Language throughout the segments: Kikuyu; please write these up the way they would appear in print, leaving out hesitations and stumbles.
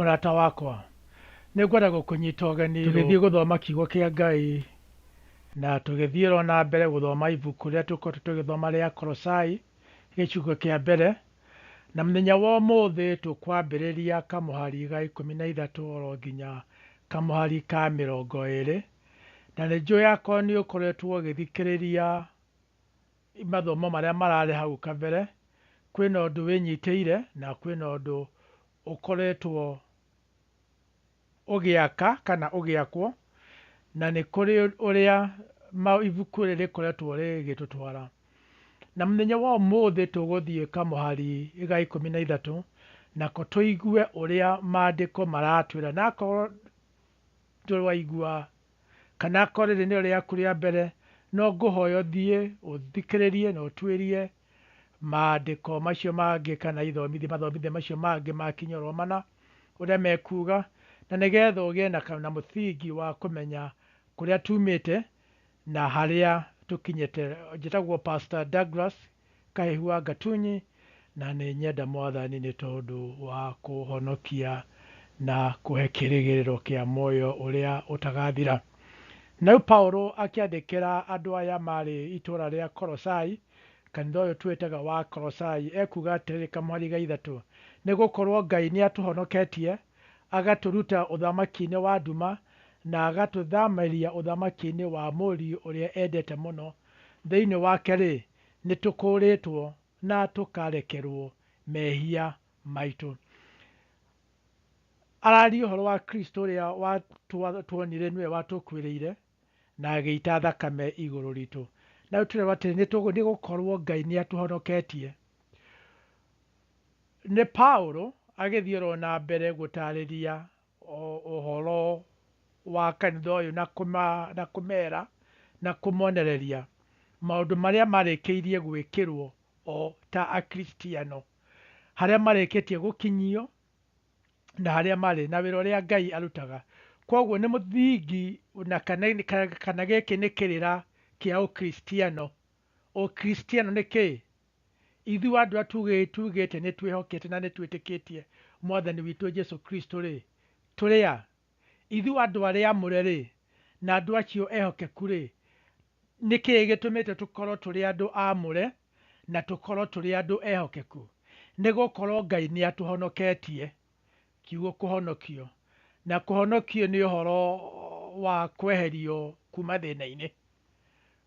Mũrata wakwa, nĩngwenda gũkũnyita ũgeni tũgĩthiĩ gũthoma kiugo kĩa Ngai na tũgĩthiĩ oro na mbere gũthoma ibuku rĩrĩa tũkoretwo tũgĩthoma rĩa Kolosai gĩcunjĩ kĩa mbere. Na mũthenya wa ũmũthĩ tũkwambĩrĩria kamũhari ga 13 oro nginya kamũhari ka 20. Na nĩ njũĩ akorwo nĩ ũkoretwo ũgĩthikĩrĩria mathomo marĩa mararĩ hau kabere, kwĩna ũndũ wĩnyitĩire na kwĩna ũndũ ũkoretwo ũgĩaka kana ũgĩakwo, na nĩ kũrĩ ũrĩa ibuku rĩrĩ rĩkoretwo rĩgĩtũtwara. Na mũthenya wa ũmũthĩ tũgũthiĩ kamũhari ga 13, nako tũigue ũrĩa maandĩko maratwĩra. Na akorwo ndũrĩ waigua kana akorwo rĩrĩ nĩrĩo rĩaku rĩa mbere, no ngũhoya ũthiĩ ũthikĩrĩrie na ũtuĩrie maandĩko macio mangĩ kana ithomithia mathomithia macio mangĩ makinya oro mana ũrĩa mekuga, na nĩgetha ũgĩe na mũthingi wa kũmenya kũrĩa tumĩte na harĩa tũkinyĩte. Njĩtagwo Pastor Douglas Kahihu wa Gatunyi, na nĩ nyenda Mwathani nĩ tondũ wa kũhonokia na kũhe kĩrĩgĩrĩro kĩa muoyo ũrĩa ũtagathira. Na rĩu Paulo akĩandĩkĩra andũ aya marĩ itũũra rĩa Kolosai, kanitha ũyũ twĩtaga wa Kolosai, ekuga atĩrĩrĩ kamũhari ga 3, nĩ gũkorwo Ngai nĩ atũhonoketie, agatũruta ũthamaki-inĩ wa nduma, na agatũthamĩria ũthamaki-inĩ wa Mũriũ ũrĩa endete mũno. Thĩinĩ wake-rĩ, nĩ tũkũũrĩtwo na tũkarekerwo mehia maitũ. Araria ũhoro wa Kristo ũrĩa tuonire nĩwe watũkuĩrĩire na agĩita thakame igũrũ ritũ. Na rĩu tũrerwo atĩrĩ, nĩ gũkorwo Ngai nĩ atũhonoketie. Nĩ Paulo agĩthiĩ oro na mbere gũtarĩria ũhoro wa kanitha ũyũ na kũmera na kũmonereria maũndũ marĩa marĩkĩirie gwĩkĩrwo o ta Akristiano, harĩa marĩkĩtie gũkinyio na harĩa marĩ na wĩra ũrĩa Ngai arutaga. Koguo nĩ mũthingi na kana gĩkĩ nĩ kĩrĩra kĩa Ũkristiano. Ũkristiano nĩ kĩĩ? Ithuĩ andũ arĩa tugĩte nĩ twĩhokete na nĩ twĩtĩkĩtie Mwathani witũ Jesu Kristo rĩ, tũrĩ a? Ithuĩ andũ arĩa amũre rĩ, na andũ acio ehokeku rĩ, nĩ kĩĩ gĩtũmĩte tũkorwo tũrĩ andũ amũre na tũkorwo tũrĩ andũ ehokeku? Nĩ gũkorwo Ngai nĩ atũhonoketie. Kiugo kũhonokio. Na kũhonokio nĩ ũhoro wa kweherio kuma thĩna-inĩ.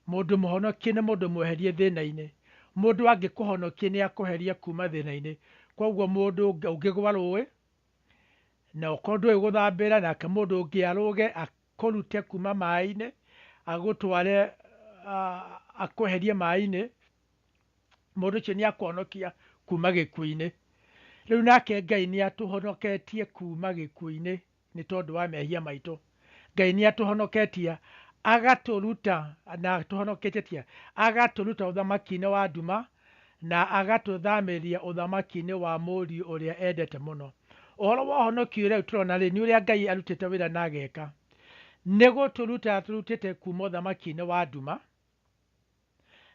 Mũndũ mũhonokie nĩ mũndũ mweherie thĩna-inĩ. Mũndũ angĩkũhonokia nĩ akũheria kuma thĩna-inĩ. Koguo mũndũ ũngĩgwa rũĩ, na okorwo ndũĩ gũthambĩra, nake mũndũ ũngĩ arũge akũrute kuma maĩ-inĩ, agũtware, akweherie maĩ-inĩ, mũndũ ũcio nĩ akũhonokia kuma gĩkuũ-inĩ. Rĩu nake Ngai nĩ atũhonoketie kuma gĩkuũ-inĩ nĩ tondũ wa mehia maitũ. Ngai nĩ atũhonoketie, agatũruta, na atũhonoketie, agatũruta ũthamaki-inĩ wa nduma, na agatũthamĩria ũthamaki-inĩ wa Mũriũ ũrĩa endete mũno. Ũhoro wa ũhonokio ũrĩa tũrona rĩ, nĩ ũrĩa Ngai arutĩte wĩra na ageka. Nĩ gũtũruta atũrutĩte kuma ũthamaki-inĩ wa nduma,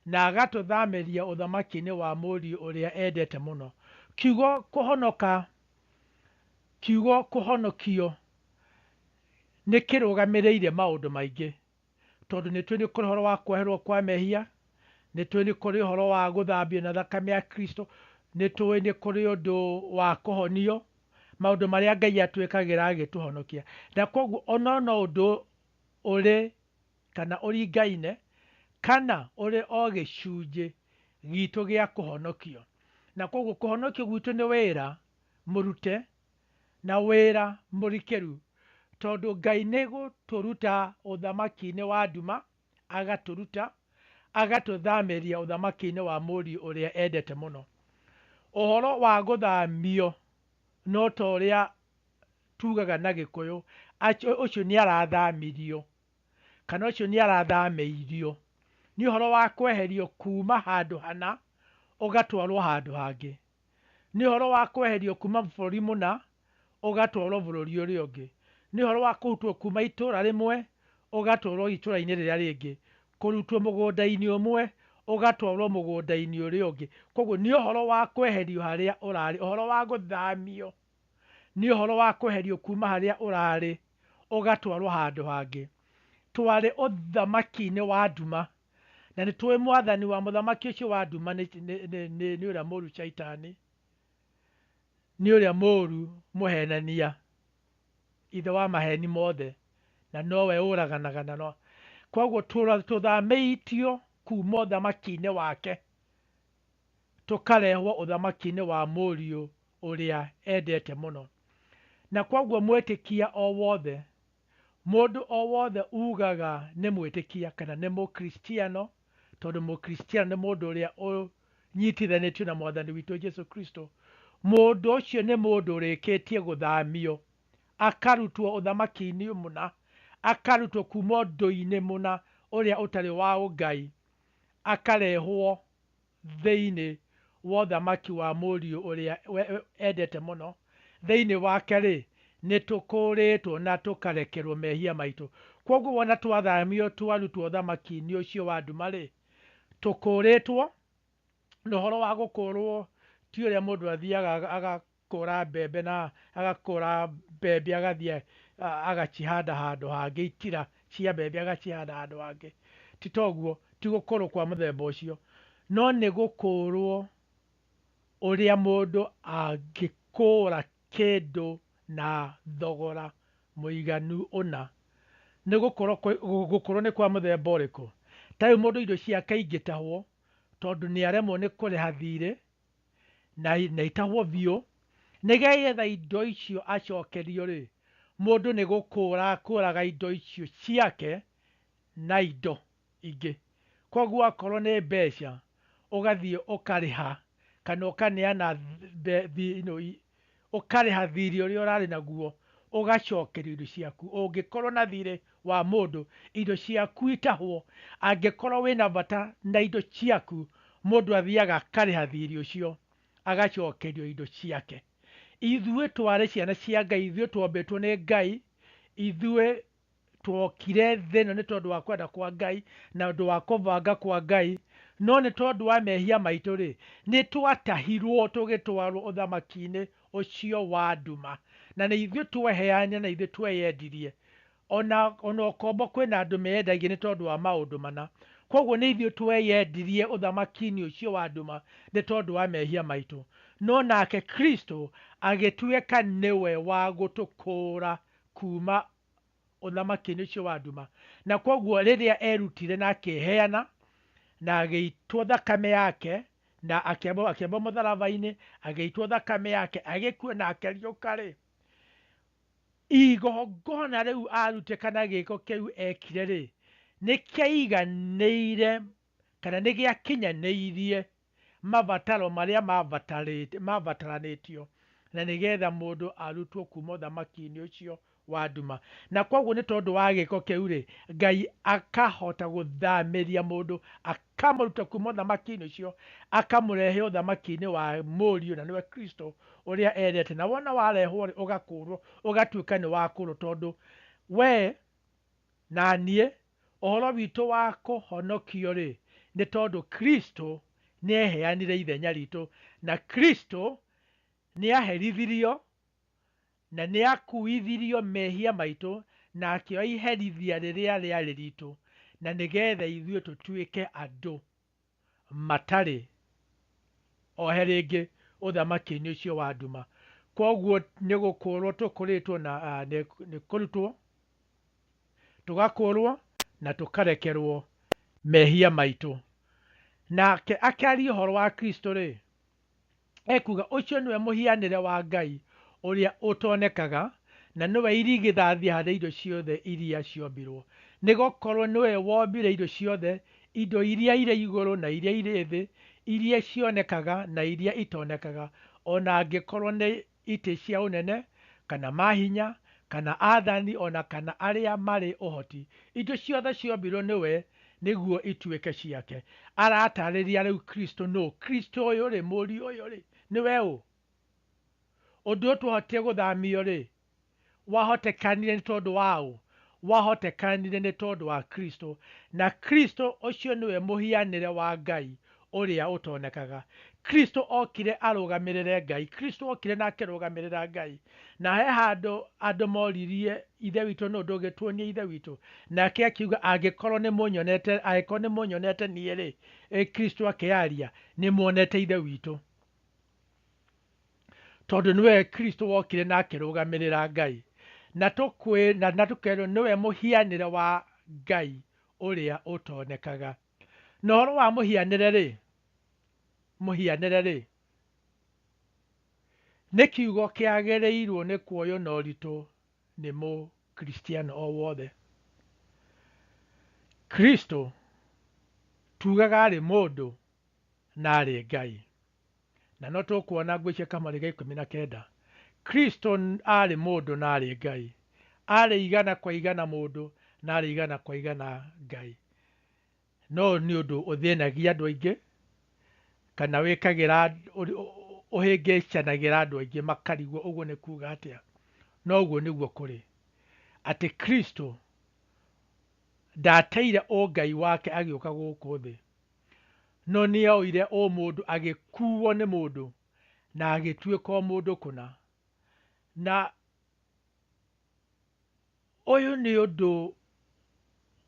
na agatũthamĩria ũthamaki-inĩ wa Mũriũ ũrĩa endete mũno. Kiugo kũhonoka, kiugo kũhonokio nĩ kĩrũgamĩrĩire maũndũ maingĩ, tondũ nĩ tũĩ nĩ kũrĩ ũhoro wa kuoherwo kwa mehia, nĩ tũĩ nĩ kũrĩ ũhoro wa gũthambio na thakame ya Kristo, nĩ tũĩ nĩ kũrĩ ũndũ wa kũhonio, maũndũ marĩa Ngai atwĩkagĩra agĩtũhonokia. Na koguo ona no ũndũ ũrĩ kana ũringaine kana ũrĩ o gĩcunjĩ gitũ gĩa kũhonokio. Na koguo kũhonokio gwitũ nĩ wĩra mũrute na wĩra mũrikĩru, tondũ Ngai nĩ gũtũruta ũthamaki-inĩ wa nduma, agatũruta, agatũthamĩria ũthamaki-inĩ wa Mũriũ ũrĩa endete mũno. Ũhoro wa gũthamio no ta ũrĩa tugaga na Gĩkũyũ, ũcio nĩ arathamirio, kana ũcio nĩ arathamĩirio. Nĩ ũhoro wa kweherio kuma handũ hana ũgatwarwo handũ hangĩ. Nĩ ũhoro wa kweherio kuma bũrũri mũna ũgatwarwo bũrũri ũrĩa ũngĩ. Nĩ ũhoro wa kũrutwo kuma itũũra rĩmwe ũgatwarwo itũũra-inĩ rĩrĩa rĩngĩ. Kũrutwo mũgũnda-inĩ ũmwe ũgatwarwo mũgũnda-inĩ ũrĩa ũngĩ. Koguo nĩ ũhoro wa kweherio harĩa ũrarĩ, ũhoro wa gũthamio. Nĩ ũhoro wa kweherio kuma harĩa ũrarĩ ũgatwarwo handũ hangĩ. Twarĩ ũthamaki-inĩ wa nduma, na nĩ tũĩ mwathani wa mũthamaki ũcio wa nduma nĩ ũrĩa mũru Shaitani, nĩ ũrĩa mũru mũhenania, ithe wa maheni mothe, na nowe ũraganaga na no. Koguo tũthamĩtio kuma ũthamaki-inĩ wake tũkarehwo ũthamaki-inĩ wa mũriũ ũrĩa endete mũno. Na koguo mwĩtĩkia o wothe, mũndũ o wothe ugaga nĩ mwĩtĩkia kana nĩ mũkristiano, tondũ mũkristiano nĩ mũndũ ũrĩa ũnyitithanĩtio na mwathani witũ Jesu Kristo, mũndũ ũcio nĩ mũndũ ũrĩkĩtie gũthamio, akarutwo ũthamaki-inĩ mũna, akarutwo kuma ũndũ-inĩ mũna ũrĩa ũtarĩ wa ũngai, akarehwo thĩinĩ wa ũthamaki wa mũriũ ũrĩa endete mũno. Thĩinĩ wake rĩ, nĩ tũkũrĩtwo na tũkarekerwo mehia maitũ. Koguo wona twathamio twarutwo ũthamaki-inĩ ũcio wa nduma rĩ, tũkũrĩtwo. Na ũhoro wa gũkũrwo ti ũrĩa mũndũ athiaga agakũra mbembe na agakũra mbembe agathiĩ agacihanda handũ hangĩ, itira cia mbembe agacihanda handũ hangĩ. Ti toguo, ti gũkũrwo kwa mũthemba ũcio, no nĩ gũkũrwo ũrĩa mũndũ angĩkũra kĩndũ na thogora mũiganu ũna. Nĩ gũkũrwo nĩ kwa mũthemba ũrĩkũ? Ta rĩu mũndũ indo ciake ingĩtahwo tondũ nĩ aremwo nĩ kũrĩha thirĩ na itahwo biũ, nĩgetha indo icio acokerio rĩ, mũndũ nĩ gũkũra akũraga indo icio ciake na indo ingĩ. Koguo akorwo nĩ mbeca, ũgathiĩ ũkarĩha kana ũkaneana ũkarĩha thirĩ ũrĩa ũrarĩ naguo, ũgacokerio indo ciaku. Ũngĩkorwo na thirĩ wa mũndũ, indo ciaku itahwo, angĩkorwo wĩna bata na indo ciaku, mũndũ athiaga akarĩha thirĩ ũcio, agacokerio indo ciake. Ithuĩ twarĩ ciana cia Ngai, ithuĩ twombĩtwo nĩ Ngai, ithuĩ twokire thĩ ĩno nĩ tondũ wa kwenda kwa Ngai na ũndũ wa kũbanga kwa Ngai, no nĩ tondũ wa mehia maitũ rĩ, nĩ twatahirwo tũgĩtwarwo ũthamaki-inĩ ũcio wa nduma. Na nĩ ithuĩ tweheanire na ithuĩ tweyendirie. Ona ũkombo kwĩna andũ meyendagia nĩ tondũ wa maũndũ mana. Koguo nĩ ithuĩ tweyendirie ũthamaki-inĩ ũcio wa nduma nĩ tondũ wa mehia maitũ. No nake Kristo agĩtuĩka nĩwe wa gũtũkũũra kuma ũthamaki-inĩ ũcio wa nduma. Na koguo rĩrĩa erutire na akĩheana na agĩitwo thakame yake na akĩambwo mũtharaba-inĩ, agĩitwo thakame yake, agĩkua na akĩriũka rĩ, igongona rĩu arute kana gĩko kĩu ekire rĩ, nĩ kĩaiganĩire kana nĩ gĩakinyanĩirie mabataro marĩa mabataranĩtio na nĩgetha mũndũ arutwo kuma ũthamaki-inĩ ũcio wa nduma. Na koguo nĩ tondũ wa gĩko kĩu rĩ, Ngai akahota gũthamĩria mũndũ, akamũruta kuma ũthamaki-inĩ ũcio, akamũrehe ũthamaki-inĩ wa mũriũ na nĩwe Kristo ũrĩa endete. Na wona warehwo rĩ, ũgakũrwo, ũgatuĩka nĩ wakũrwo, tondũ we na niĩ ũhoro witũ wa kũhonokio rĩ, nĩ tondũ Kristo nĩeheanire ithenya ritũ, na Kristo nĩaherithirio na nĩakuithirio mehia maitũ, na akĩoya iherithia rĩrĩa rĩarĩ ritũ, na nĩgetha ithuĩ tũtuĩke andũ matarĩ ohe rĩngĩ ũthamaki-inĩ ũcio wa nduma. Koguo nĩ gũkũrwo tũkũrĩtwo na nĩ kũrutwo, tũgakũrwo na tũkarekerwo mehia maitũ. Nake akĩaria ũhoro wa Kristo rĩ, ekuga ũcio nĩwe mũhianĩre wa Ngai ũrĩa ũtonekaga, na nĩwe irigithathi harĩ indo ciothe iria ciombirwo. Nĩgũkorwo nĩwe wombire indo ciothe, indo iria irĩ igũrũ na iria irĩ thĩ, iria cionekaga na iria itonekaga, ona angĩkorwo nĩ itĩ cia ũnene, kana mahinya, kana athani, ona kana arĩa marĩ ũhoti. Indo ciothe ciombirwo nĩwe nĩguo ituĩke ciake. Aratarĩria rĩu Kristo nũ? Kristo ũyũ rĩ, mũriũ ũyũ rĩ, nĩwe ũ? Ũndũ ũyũ twahotire gũthamio rĩ, wahotekanire nĩ tondũ wa ũ? Wahotekanire nĩ tondũ wa Kristo. Na Kristo ũcio nĩwe mũhianĩre wa Ngai Ũrĩa ũtonekaga. Kristo okire arũgamĩrĩre Ngai. Kristo okire na akĩrũgamĩrĩra Ngai. Na he handũ andũ moririe Ithe witũ nũ ndũngĩtuonia Ithe witũ. Nake akiuga angĩkorwo nĩ mũnyonete, angĩkorwo nĩ mũnyonete niĩ rĩ, Kristo akĩaria, nĩ muonete Ithe witũ. Tondũ nĩwe Kristo wokire na akĩrũgamĩrĩra Ngai. Na tũkwĩ na tũkerwo nĩwe mũhianĩre wa Ngai ũrĩa ũtonekaga. Na ũhoro wa mũhianĩre rĩ, mũhianĩre rĩ, nĩ kiugo kĩagĩrĩirwo nĩ kuoywo na ũritũ nĩ mũkristiano o wothe. Kristo tugaga arĩ mũndũ na arĩ Ngai. Na no tũkuona ngwĩciria kamũhari ga 19. Kristo arĩ mũndũ na arĩ Ngai. Arĩ igana kwa igana mũndũ na arĩ igana kwa igana Ngai. No nĩ ũndũ ũthĩnagia andũ aingĩ kana wĩkagĩra ũhĩngĩcanagĩra andũ aingĩ makarigwo ũguo nĩ kuga atĩa. No ũguo nĩguo kũrĩ. Atĩ Kristo ndateire ũngai wake agĩũka gũkũ thĩ. No nĩoire ũmũndũ agĩkuo nĩ mũndũ na agĩtuĩka o mũndũ kũna. Na ũyũ nĩ ũndũ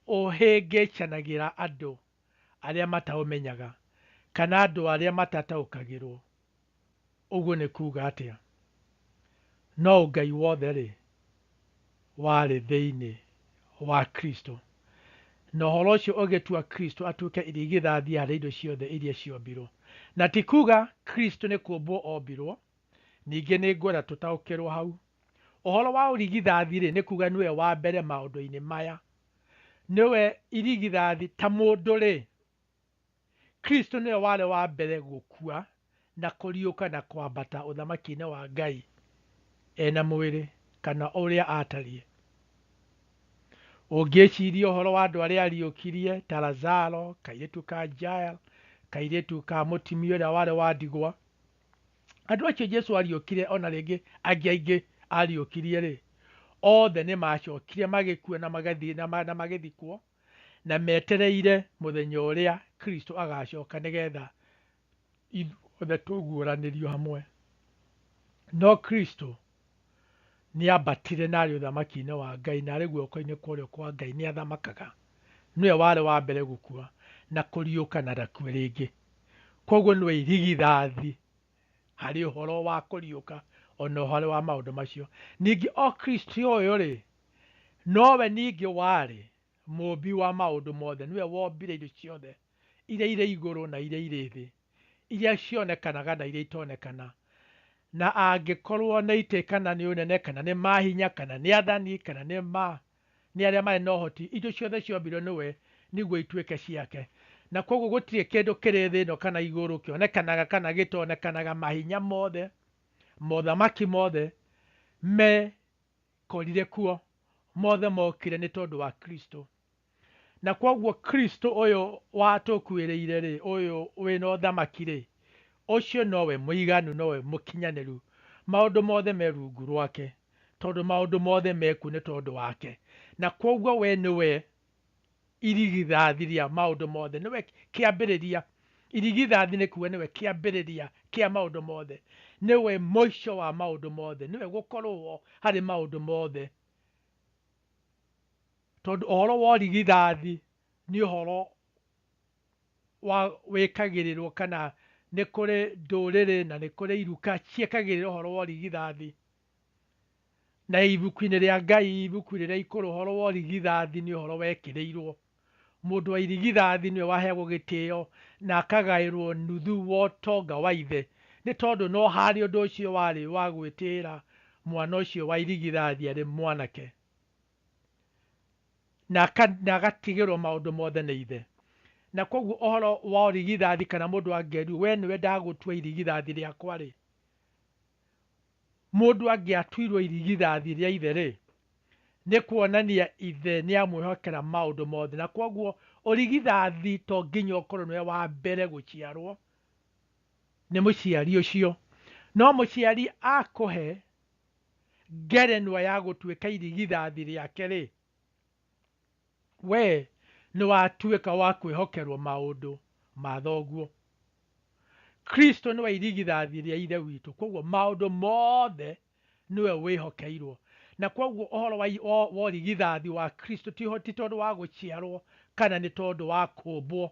ũhĩngĩcanagĩra andũ arĩa mataũmenyaga kana andũ arĩa matataũkagĩrwo. Ũguo nĩ kuga atĩa? No Ngai wothe rĩ, warĩ thĩinĩ wa Kristo. Na ũhoro ũcio ũgĩtua Kristo atuĩke irigithathi harĩ indo ciothe iria ciombirwo. Na ti kuga Kristo nĩ kũmbwo ombirwo, ningĩ nĩ ngwenda tũtaũkĩrwo hau. Ũhoro wa ũrigithathi rĩ, nĩ kuga nĩwe wa mbere maũndũ-inĩ maya. Nĩwe irigithathi ta mũndũ rĩ, Kristo nĩwe warĩ wa mbere gũkua na kũriũka na kwambata ũthamaki-inĩ wa Ngai ena mwĩrĩ kana ũrĩa atariĩ. Ũngĩciria ũhoro wa andũ arĩa ariũkirie ta Lazaro, kairĩtu ka Jael, kairĩtu ka mũtumia ũrĩa warĩ wa ndigwa, andũ acio Jesu ariũkire ona rĩngĩ angĩ aingĩ ariũkirie rĩ, othe nĩ macokire magĩkua na magathiĩ na magĩthikwo na metereire mũthenya ũrĩa Kristo agacoka nĩgetha ithuothe tũguũranĩrio hamwe. No Kristo nĩ ambatire na arĩ ũthamaki-inĩ wa Ngai na arĩ guoko-inĩ kwa ũrĩo kwa Ngai nĩ athamakaga. Nĩwe warĩ wa mbere gũkua na kũriũka na ndakue rĩngĩ. Koguo nĩwe irigithathi harĩ ũhoro wa kũriũka ona ũhoro wa maũndũ macio. Ningĩ o Kristo ũyũ rĩ, nowe ningĩ warĩ mũmbi wa maũndũ mothe, nĩwe wombire indo ciothe iria irĩ igũrũ na iria irĩ thĩ, iria cionekanaga na iria itonekana. Na angĩkorwo nĩ itĩ kana nĩ ũnene kana nĩ mahinya kana nĩ athani kana nĩ ma nĩ arĩa marĩ na ũhoti, indo ciothe ciombirwo nĩwe nĩguo ituĩke ciake. Na koguo gũtirĩ kĩndũ kĩrĩ thĩ ĩno kana igũrũ kĩonekanaga kana gĩtonekanaga, mahinya mothe, mothamaki mothe mekorire kuo, mothe mokire nĩ tondũ wa Kristo. Na koguo Kristo ũyũ watũkuĩrĩire rĩ, ũyũ wĩna ũthamaki rĩ, ũcio nowe mũiganu, nowe mũkinyanĩru. Maũndũ mothe me rungu rwake, tondũ maũndũ mothe mekuo nĩ tondũ wake. Na koguo we nĩwe irigithathi rĩa maũndũ mothe, nĩwe kĩambĩrĩria. Irigithathi nĩ kuga nĩwe kĩambĩrĩria kĩa maũndũ mothe, nĩwe mũico wa maũndũ mothe, nĩwe gũkorwo harĩ maũndũ mothe. Tondũ ũhoro wa ũrigithathi nĩ ũhoro wa wĩkagĩrĩrwo kana nĩ kũrĩ ndũrĩrĩ na nĩ kũrĩ iruka ciĩkagĩrĩra ũhoro wa ũrigithathi. Na ibuku-inĩ rĩa Ngai, ibuku rĩrĩa ikũrũ, ũhoro wa ũrigithathi nĩ ũhoro wekĩrĩirwo. Mũndũ wa irigithathi nĩwe waheagwo gĩtĩo na akagaĩrwo nuthu wa ũtonga wa ithe, nĩ tondũ no harĩ ũndũ ũcio warĩ wa gwĩtĩĩra mwana ũcio wa irigithathi arĩ mwanake, na agatigĩrwo maũndũ mothe nĩ ithe. Na koguo ũhoro wa ũrigithathi kana mũndũ angĩerirwo we nĩwe ndagũtua irigithathi rĩakwa rĩ, mũndũ angĩatuirwo irigithathi rĩa ithe rĩ, nĩ kuonania ithe nĩ amwĩhokera maũndũ mothe. Na koguo ũrigithathi to nginya ũkorwo nĩwe wa mbere gũciarwo nĩ mũciari ũcio, no mũciari akũhe ngerenwa ya gũtuĩka irigithathi rĩake rĩ, we nĩ watuĩka wa kwĩhokerwo maũndũ ma thoguo. Kristo nĩwe irigithathi rĩa Ithe witũ, koguo maũndũ mothe nĩwe wĩhokeirwo. Na koguo ũhoro wa ũrigithathi wa Kristo ti tondũ wa gũciarwo kana nĩ tondũ wa kũmbwo,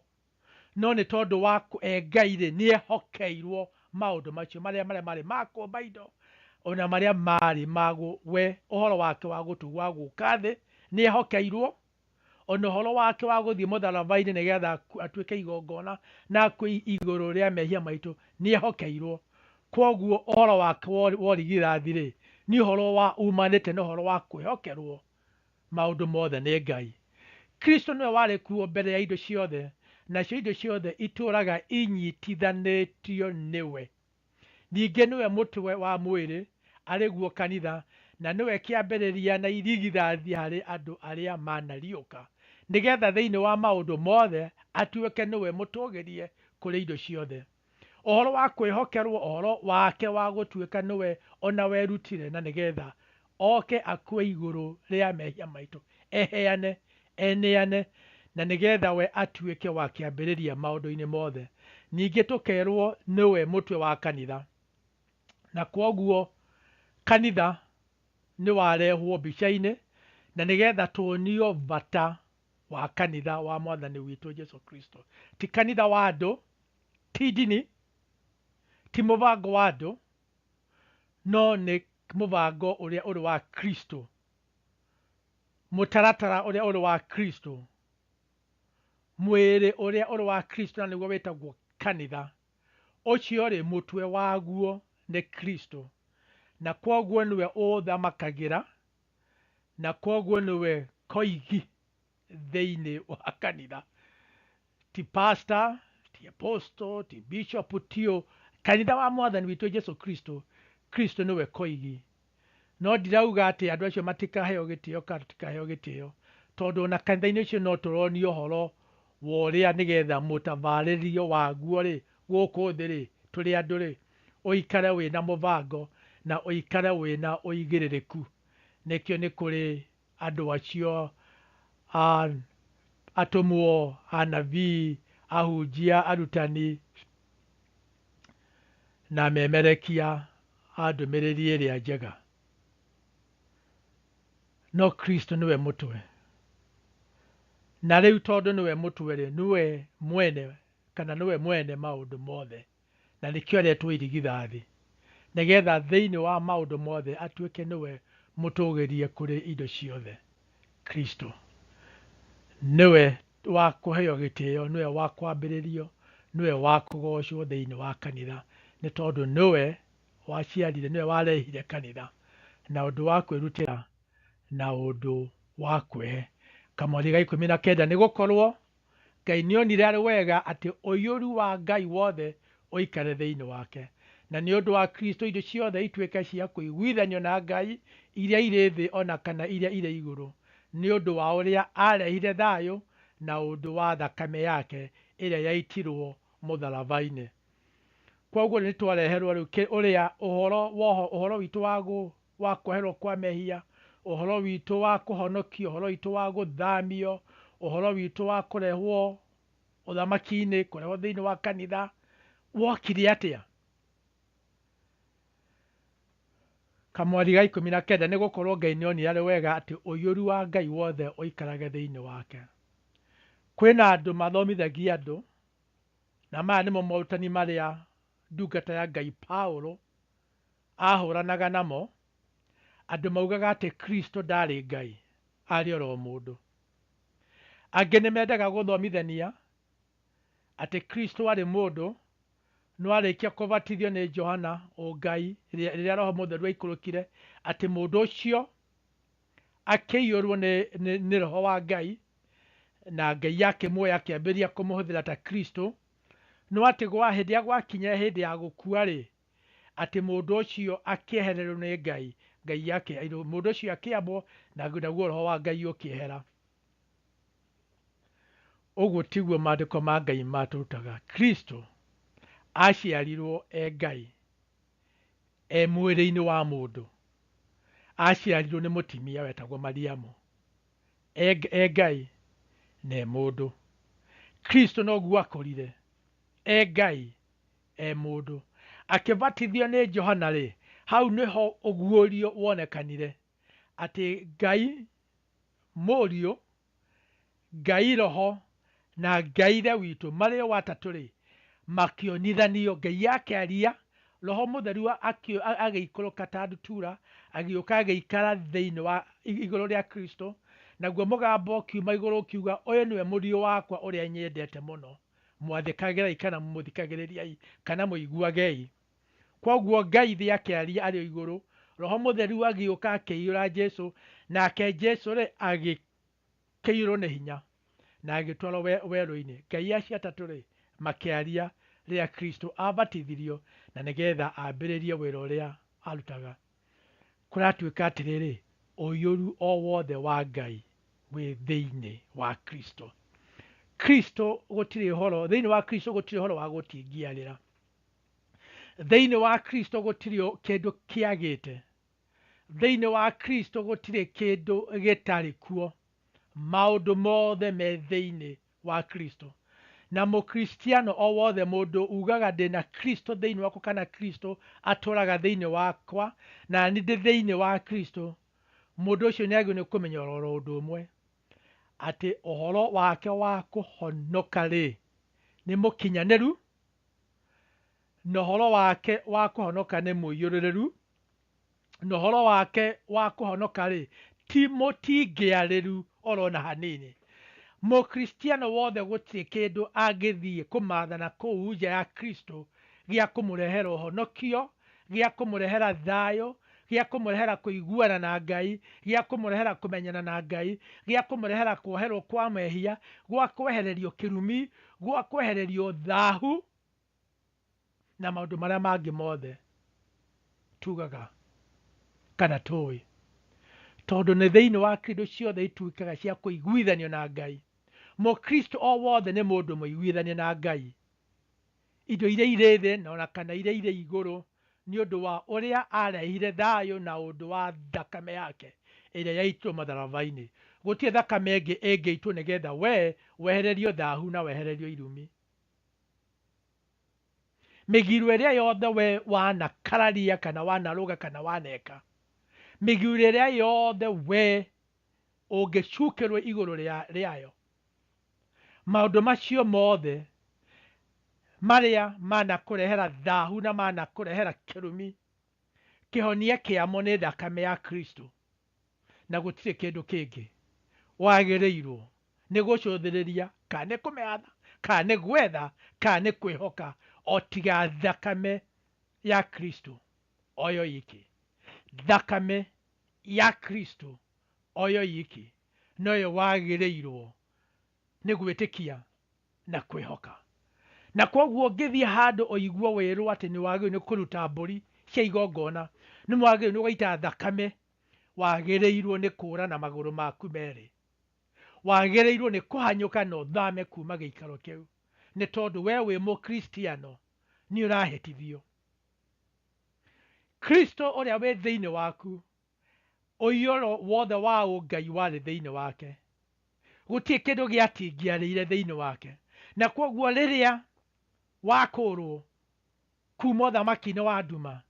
no nĩ tondũ wa e Ngai rĩ, nĩ ehokeirwo maũndũ macio marĩa marĩ ma kũmba indo, ona marĩa marĩ ma we ũhoro wake wa gũtugwo wa gũka thĩ nĩ ehokeirwo, ona ũhoro wake wa gũthiĩ mũtharaba-inĩ nĩgetha atuĩke igongona na akue igũrũ rĩa mehia maitũ nĩ ehokeirwo. Koguo ũhoro wake wa ũrigithathi rĩ, nĩ ũhoro wa umanĩte na ũhoro wa kwĩhokerwo maũndũ mothe nĩ Ngai. Kristo nĩwe warĩ kuo mbere ya indo ciothe, nacio indo ciothe itũũraga inyitithanĩtio nĩwe. Ningĩ nĩwe mũtwe wa mwĩrĩ, arĩ guo kanitha, na nĩwe kĩambĩrĩria na irigithathi harĩ andũ arĩa manariũka, nĩgetha thĩinĩ wa maũndũ mothe atuĩke nĩwe mũtũgĩrie kũrĩ indo ciothe. Ũhoro wa kwĩhokerwo, ũhoro wake wa gũtuĩka nĩwe ona werutire, na nĩgetha oke akue igũrũ rĩa mehia maitũ, eheane, eneane, na nĩgetha we atuĩke wa kĩambĩrĩria maũndũ-inĩ mothe. Ningĩ tũkerwo nĩwe mũtwe wa kanitha, na kwoguo kanitha nĩ warehwo mbica-inĩ, na nĩgetha tuonio bata wa kanitha wa Mwathani witũ Jesu Kristo. Ti kanitha wa andũ, ti ndini, ti mũbango wa andũ, no nĩ mũbango ũrĩa ũrĩ wa Kristo, mũtaratara ũrĩa ũrĩ wa Kristo, mwĩrĩ ũrĩa ũrĩ wa Kristo, na nĩguo wĩtagwo kanitha. Ũcio rĩ, mũtwe waguo nĩ Kristo, na kwoguo nĩwe ũthamakagĩra, na kwoguo nĩwe koigi thĩinĩ wa kanitha. Ti pastor, ti apostle, ti bishop, tio kanitha wa Mwathani witũ Jesu Kristo. Kristo nĩwe koigi. No ndirauga atĩ andũ acio matikaheo gĩtĩo kana tũtikaheo gĩtĩo, tondũ ona kanitha-inĩ ũcio no tũronio ũhoro wa ũrĩa nĩgetha mũtabarĩrio waguo rĩ, gũkũ thĩ rĩ, tũrĩ andũ rĩ, ũikare wĩna mũbango na ũikare wĩna ũigĩrĩrĩku. Nĩkĩo nĩ kũrĩ andũ acio atũmwo, anabii, ahunjia, arutani na memerekia a ndũmĩrĩri ĩrĩa njega. No Kristo nĩwe mũtwe. Na rĩu tondũ nĩwe mũtwe rĩ, nĩwe mwene kana nĩwe mwene maũndũ mothe, na nĩkĩo aretwo irigithathi, nĩgetha thĩinĩ wa maũndũ mothe atuĩke nĩwe mũtũgĩrie kũrĩ indo ciothe. Kristo nĩwe wa kũheo gĩtĩo, nĩwe wa kwambĩrĩrio, nĩwe wa kũgocwo thĩinĩ wa kanitha, nĩ tondũ nĩwe waciarire, nĩwe warehire kanitha na ũndũ wa kwĩrutĩra na ũndũ wa kwĩhe. Kamweri ga 19, nĩ gũkorwo Ngai nĩonire arĩ wega atĩ ũiyũru wa Ngai wothe ũikare thĩinĩ wake, na nĩ ũndũ wa Kristo indo ciothe ituĩke cia kũiguithanio na Ngai, iria irĩ thĩ ona kana iria irĩ igũrũ, nĩ ũndũ wa ũrĩa arehire thayũ na ũndũ wa thakame yake ĩrĩa yaitirwo mũtharaba-inĩ. Koguo nĩ twareherwo rĩu ũrĩa ũhoro witũ wa kweherwo kwa mehia, ũhoro witũ wa kũhonokio, ũhoro witũ wa gũthamio, ũhoro witũ wa kũrehwo ũthamaki-inĩ, kũrehwo thĩinĩ wa kanitha, wokire atĩa? Kamweri ga 19, nĩ gũkorwo Ngai nĩonire arĩ wega atĩ ũiyũru wa Ngai wothe ũikarage thĩinĩ wake. Kwĩna andũ mathomithagia andũ, na maya nĩmo morutani marĩa ndungata ya Ngai Paulo ahũranaga namo. Andũ maugaga atĩ Kristo ndarĩ Ngai, arĩ oro mũndũ. Angĩ nĩ mendaga gũthomithania atĩ Kristo arĩ mũndũ, no arĩkia kũbatithio nĩ Johana ũngai rĩrĩa Roho Mũtheru aikũrũkire, atĩ mũndũ ũcio akĩiyũrwo nĩ Roho wa Ngai, na Ngai akĩmuoya akĩambĩrĩria kũmũhũthĩra ta Kristo. No atĩ hĩndĩ ya gwakinya hĩndĩ ya gũkua rĩ, atĩ mũndũ ũcio akĩehererwo nĩ Ngai, Ngai ake, mũndũ ũcio akĩambwo, naguo Roho wa Ngai ũkĩehera. Ũguo tiguo maandĩko ma Ngai matũrutaga. Kristo aciarirwo e Ngai, e mwĩrĩ-inĩ wa mũndũ. Aciarirwo nĩ mũtumia wetagwo Mariamu, e Ngai na e mũndũ. Kristo noguo akũrire, e Ngai, e mũndũ. Akĩbatithio nĩ Johana rĩ, hau nĩho ũguũrio wonekanire atĩ Ngai Mũriũ, Ngai Roho na Ngai Ithe witũ marĩ o atatũ rĩ, makĩonithanio. Ngai akĩaria, Roho Mũtheru agĩikũrũka ta ndutura, agĩũka agĩikara thĩinĩ wa igũrũ rĩa Kristo, naguo mũgambo ũkiuma igũrũ ũkiuga, ũyũ nĩwe mũriũ wakwa ũrĩa nyendete mũno, mwathĩkagĩrei kana mũthikagĩrĩriai kana mũiguagei. Kwoguo Ngai thĩ akĩaria arĩ o igũrũ, Roho Mũtheru agĩũka akĩiyũra Jesu, nake Jesu rĩ agĩkĩiyũrwo nĩ hinya na agĩtwarwo werũ-inĩ. Ngai acio atatũ rĩ makĩaria rĩrĩa Kristo abatithirio na nĩgetha ambĩrĩrie wĩra ũrĩa arutaga. Kũratuĩka atĩrĩrĩ, ũiyũru o wothe wa Ngai wĩ thĩinĩ wa Kristo. Kristo gũtirĩ ũhoro, thĩinĩ wa Kristo gũtirĩ ũhoro wa gũtingiarĩra. Thĩinĩ wa Kristo gũtirĩ kĩndũ kĩagĩte. Thĩinĩ wa Kristo gũtirĩ kĩndũ gĩtarĩ kuo. Maũndũ mothe me thĩinĩ wa Kristo. Na mũkristiano o wothe mũndũ ugaga ndĩna Kristo thĩinĩ wakwa kana Kristo atũraga thĩinĩ wakwa na nĩ ndĩ thĩinĩ wa Kristo, mũndũ ũcio nĩ agĩrĩirwo nĩ kũmenya oro ũndũ ũmwe, atĩ ũhoro wake wa kũhonoka rĩ nĩ mũkinyanĩru, na ũhoro wake wa kũhonoka nĩ mũiyũrĩrĩru, na ũhoro wake wa kũhonoka rĩ ti mũtingĩarĩru oro na hanini. Mũkristiano wothe gũtirĩ kĩndũ angĩthiĩ kũmathana kũu nja ya Kristo gĩa kũmũrehera ũhonokio, gĩa kũmũrehera thayũ, gĩa kũmũrehera kũiguana na Ngai, gĩa kũmũrehera kũmenyana na Ngai, gĩa kũmũrehera kuoherwo kwa mehia, gwa kwehererio kĩrumi, gwa kwehererio thahu na maũndũ marĩa mangĩ mothe tugaga kana tũĩ. Tondũ nĩ thĩinĩ wa Kristo ciothe ituĩkaga cia kũiguithanio na Ngai. Mũkristo o wothe nĩ mũndũ mũiguithanie na Ngai. Indo iria irĩ thĩ na ona kana iria irĩ igũrũ nĩ ũndũ wa ũrĩa arehire thayũ na ũndũ wa thakame yake ĩrĩa yaitirwo matharaba-inĩ. Gũtirĩ thakame ĩngĩ ĩngĩitwo nĩgetha we wehererio thahu na wehererio irumi. Mĩgiro ĩrĩa yothe we wanakararia kana wanarũga kana waneka, mĩgiro ĩrĩa yothe we ũngĩcukĩrwo igũrũ rĩayo, maũndũ macio mothe marĩa manakũrehera thahu na manakũrehera kĩrumi, kĩhonia kĩamo nĩ thakame ya Kristo, na gũtirĩ kĩndũ kĩngĩ wagĩrĩirwo nĩ gũcũthĩrĩria kana nĩ kũmetha kana nĩ gwetha kana nĩ kwĩhoka o tiga thakame ya Kristo oyo iki. Thakame ya Kristo oyo iki noyo wagĩrĩirwo nĩ gwĩtĩkia na kwĩhoka. Na kwoguo ũngĩthiĩ handũ ũigue wĩrwo atĩ nĩ wagĩrĩirwo nĩ kũruta mbũri cia igongona, nĩ wagĩrĩirwo nĩ gũita thakame, wagĩrĩirwo nĩ kũũra na magũrũ maku merĩ. Wagĩrĩirwo nĩ kũhanyũka na ũthame kuma gĩikaro kĩu, nĩ tondũ we wĩ mũkristiano nĩ ũrahĩtithio. Kristo ũrĩa wĩ thĩinĩ waku, ũiyũro wothe wa ũngai warĩ thĩinĩ wake. Gũtirĩ kĩndũ gĩatingiarĩire thĩinĩ wake. Na kwoguo rĩrĩa wakũrwo kuma ũthamaki-inĩ wa nduma,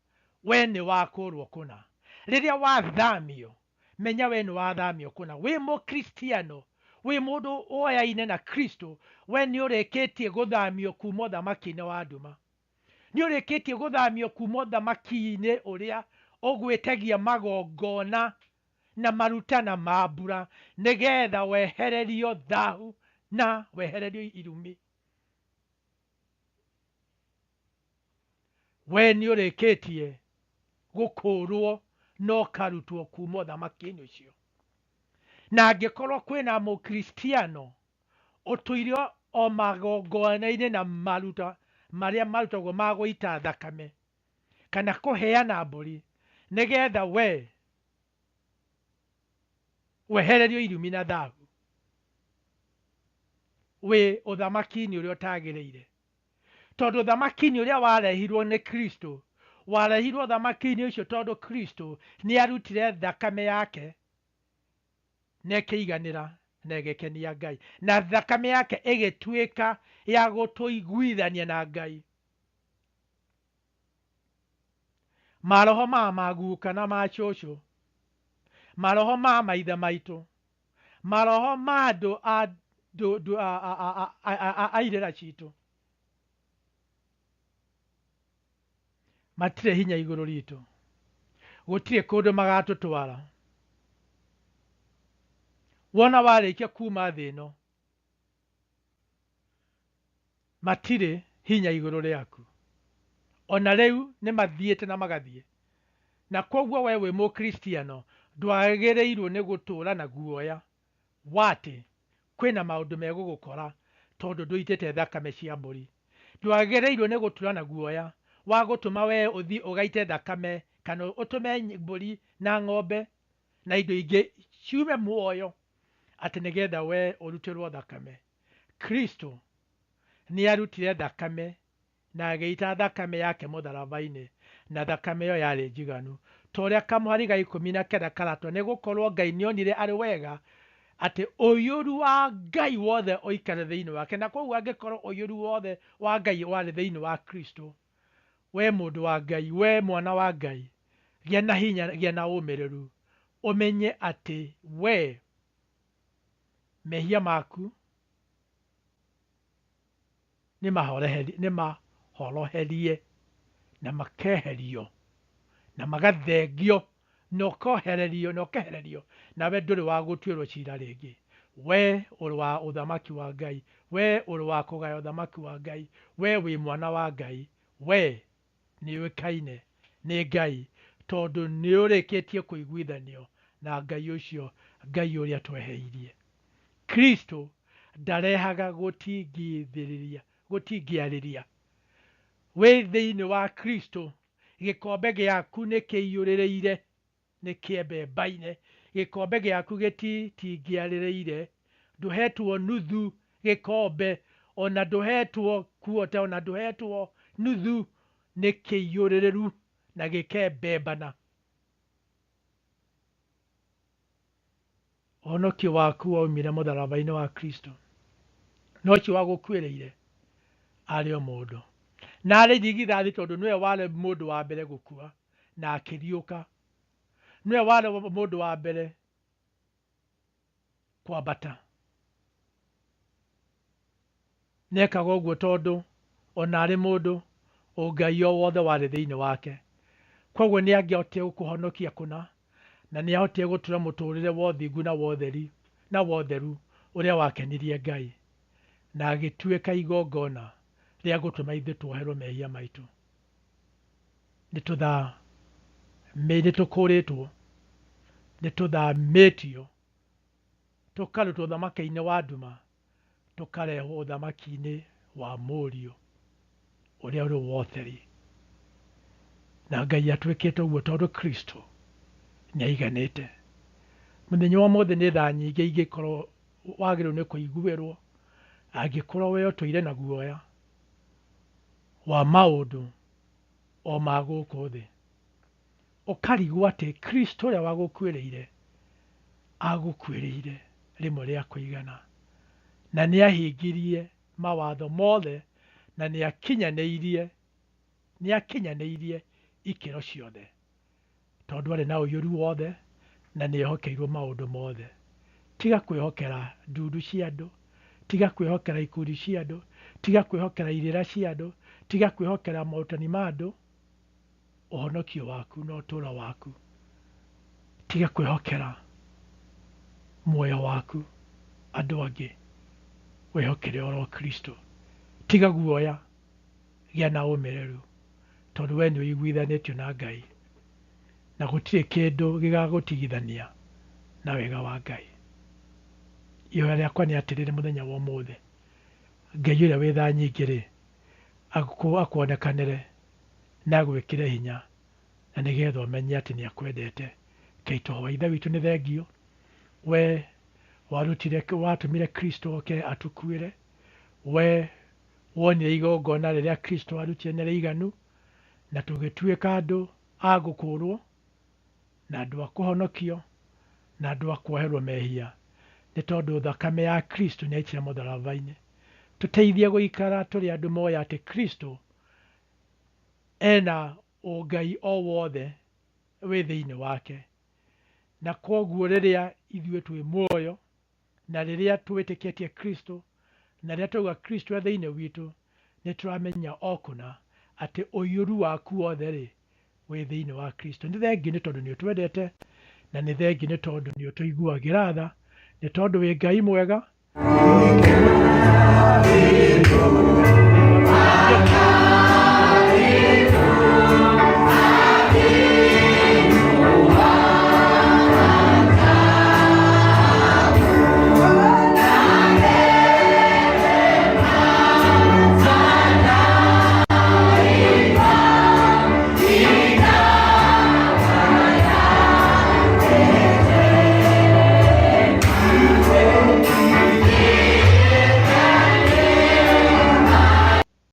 we nĩ wakũrwo kũna. Rĩrĩa wathamio, menya we nĩ wathamio kũna. Wĩ mũkristiano, wĩ mũndũ woyaine na Kristo, we nĩ ũrĩkĩtie gũthamio kuma ũthamaki-inĩ wa nduma. Nĩ ũrĩkĩtie gũthamio kuma ũthamaki-inĩ ũrĩa ũgwĩtagia magongona na maruta na mambura nĩgetha wehererio thahu na wehererio irumi. We nĩ ũrĩkĩtie gũkũrwo na ũkarutwo kuma ũthamaki-inĩ ũcio. Na angĩkorwo kwĩna mũkristiano ũtũire o magongona-inĩ na maruta marĩa marutagwo ma gũita thakame kana kũheana mbũri nĩgetha we wehererio irumi na thahu, wĩ ũthamaki-inĩ ũrĩa ũtagĩrĩire. Tondũ ũthamaki-inĩ ũrĩa warehirwo nĩ Kristo, warehirwo ũthamaki-inĩ ũcio tondũ Kristo nĩ arutire thakame yake na ĩkĩiganĩra na ĩgĩkenia Ngai, na thakame yake ĩgĩtuĩka ya gũtũiguithania na Ngai. Maroho ma maguka na ma cũcũ, maroho ma maithe maitũ, maroho ma andũ a irĩra citũ matirĩ hinya igũrũ ritũ, gũtirĩ kũndũ magatũtwara. Wona warĩkia kuma thĩ ĩno, matirĩ hinya igũrũ rĩaku. Ona rĩu nĩ mathiĩte na magathiĩ. Na koguo we wĩ mũkristiano ndwagĩrĩirwo nĩ gũtũra na guoya wa atĩ kwĩna maũndũ megũgũkora tondũ ndũitĩte thakame cia mbũri. Ndwagĩrĩirwo nĩ gũtũra na guoya wa gũtũma we ũthiĩ ũgaite thakame kana ũtũme mbũri na ng'ombe na indo ingĩ ciume muoyo atĩ nĩgetha we ũrutĩrwo thakame. Kristo nĩ arutire thakame na agĩita thakame yake mũtharaba-inĩ, na thakame ĩyo yarĩ njiganu. Ta ũrĩa kamũhari ga 19 karatwa, nĩ gũkorwo Ngai nĩonire arĩ wega atĩ ũiyũru wa Ngai wothe ũikare thĩinĩ wake. Na koguo angĩkorwo ũiyũru wothe wa Ngai warĩ thĩinĩ wa Kristo, we mũndũ wa Ngai, we mwana wa Ngai, gĩa na hinya, gĩa na ũmĩrĩru, ũmenye atĩ we mehia maku nĩ mahoroherie na makeherio na magathengio na ũkohererio na ũkehererio, nawe ndũrĩ wa gũtuĩrwo cira rĩngĩ. We ũrĩ wa ũthamaki wa Ngai, we ũrĩ wa kũgaya ũthamaki wa Ngai, we wĩ mwana wa Ngai, we nĩ ũĩkaine nĩ Ngai tondũ nĩ ũrĩkĩtie kũiguithanio na Ngai ũcio, Ngai ũrĩa tweheirie. Kristo ndarehaga gũtingithĩrĩria, gũtingĩarĩria. Wĩ thĩinĩ wa Kristo, gĩkombe gĩaku nĩ kĩiyũrĩrĩire, nĩ kĩembembaine. Gĩkombe gĩaku gĩtitingĩarĩrĩire, ndũhetwo nuthu gĩkombe, ona ndũhetwo kuota, ona ndũhetwo nuthu, nĩ kĩiyũrĩrĩru na gĩkembembana. Ũhonokio waku waumire mũtharaba-inĩ wa Kristo, no ũcio wagũkuĩrĩire arĩ o mũndũ. Na arĩ irigithathi tondũ nĩwe warĩ mũndũ wa mbere gũkua na akĩriũka. Nĩwe warĩ mũndũ wa mbere kwambata. Nĩekaga ũguo tondũ ona arĩ mũndũ, ũngai o wothe warĩ thĩinĩ wake. Koguo nĩ angĩahotire gũkũhonokia kũna, na nĩ ahotire gũtũra mũtũrĩre wa ũthingu na wa ũtheri na wa ũtheru ũrĩa wakenirie Ngai, na agĩtuĩka igongona rĩa gũtũma ithuĩ tuoherwo mehia maitũ. Nĩ tũkũrĩtwo, nĩ tũthamĩtio, tũkarutwo ũthamaki-inĩ wa nduma, tũkarehwo ũthamaki-inĩ wa Mũriũ ũrĩa ũrĩ wa ũtheri. Na Ngai atwĩkĩte ũguo tondũ Kristo nĩ aiganĩte. Mũthenya wa ũmũthĩ nĩ thaa nyingĩ ingĩkorwo wagĩrĩirwo nĩ kũiguĩrwo, angĩkorwo we ũtũire na guoya wa maũndũ o ma gũkũ thĩ, ũkarigwo atĩ Kristo ũrĩa wagũkuĩrĩire agũkuĩrĩire rĩmwe rĩa kũigana, na nĩ ahingirie mawatho mothe, na nĩ akinyanĩirie ikĩro ciothe, tondũ arĩ na ũiyũru wothe na nĩ ehokeirwo maũndũ mothe. Tiga kwĩhokera ndundu cia andũ, tiga kwĩhokera ikundi cia andũ, tiga kwĩhokera irĩra cia andũ, tiga kwĩhokera morutani ma andũ. Ũhonokio waku na ũtũũro waku, tiga kwĩhokera muoyo waku andũ angĩ, wĩhokere oro Kristo. Tiga guoya, gĩa na ũmĩrĩru, tondũ we nĩ ũiguithanĩtio na Ngai, na gũtirĩ kĩndũ gĩgagũtigithania na wega wa Ngai. Ihoya rĩakwa nĩ atĩrĩrĩ mũthenya wa ũmũthĩ, Ngai ũrĩa wĩ tha nyingĩ rĩ, akuonekanĩre na agwĩkĩre hinya, na nĩgetha ũmenye atĩ nĩ akwendete. Ngai tũhoe. Ithe witũ nĩ thengio, we watũmire Kristo oke atũkuĩre, we wonire igongona rĩrĩa Kristo arutire nĩ rĩiganu, na tũgĩtuĩka andũ a gũkũũrwo, na andũ a kũhonokio, na andũ a kuoherwo mehia, nĩ tondũ thakame ya Kristo nĩ yaitire mũtharaba-inĩ. Tũteithie gũikara tũrĩ andũ moĩ atĩ Kristo ena Ũngai o wothe wĩ thĩinĩ wake. Na kwoguo rĩrĩa ithuĩ twĩ muoyo, na rĩrĩa twĩtĩkĩtie Kristo, na rĩrĩa twauga Kristo e thĩinĩ witũ, nĩ tũramenya o kũna atĩ ũiyũru waku wothe-rĩ, wĩ thĩinĩ wa Kristo. Nĩ thengiũ nĩ tondũ nĩ ũtwendete, na nĩ thengiũ nĩ tondũ nĩ ũtũiguagĩra tha, nĩ tondũ wĩ Ngai mwega, wĩ Ngai mũtugi, wĩ Ngai.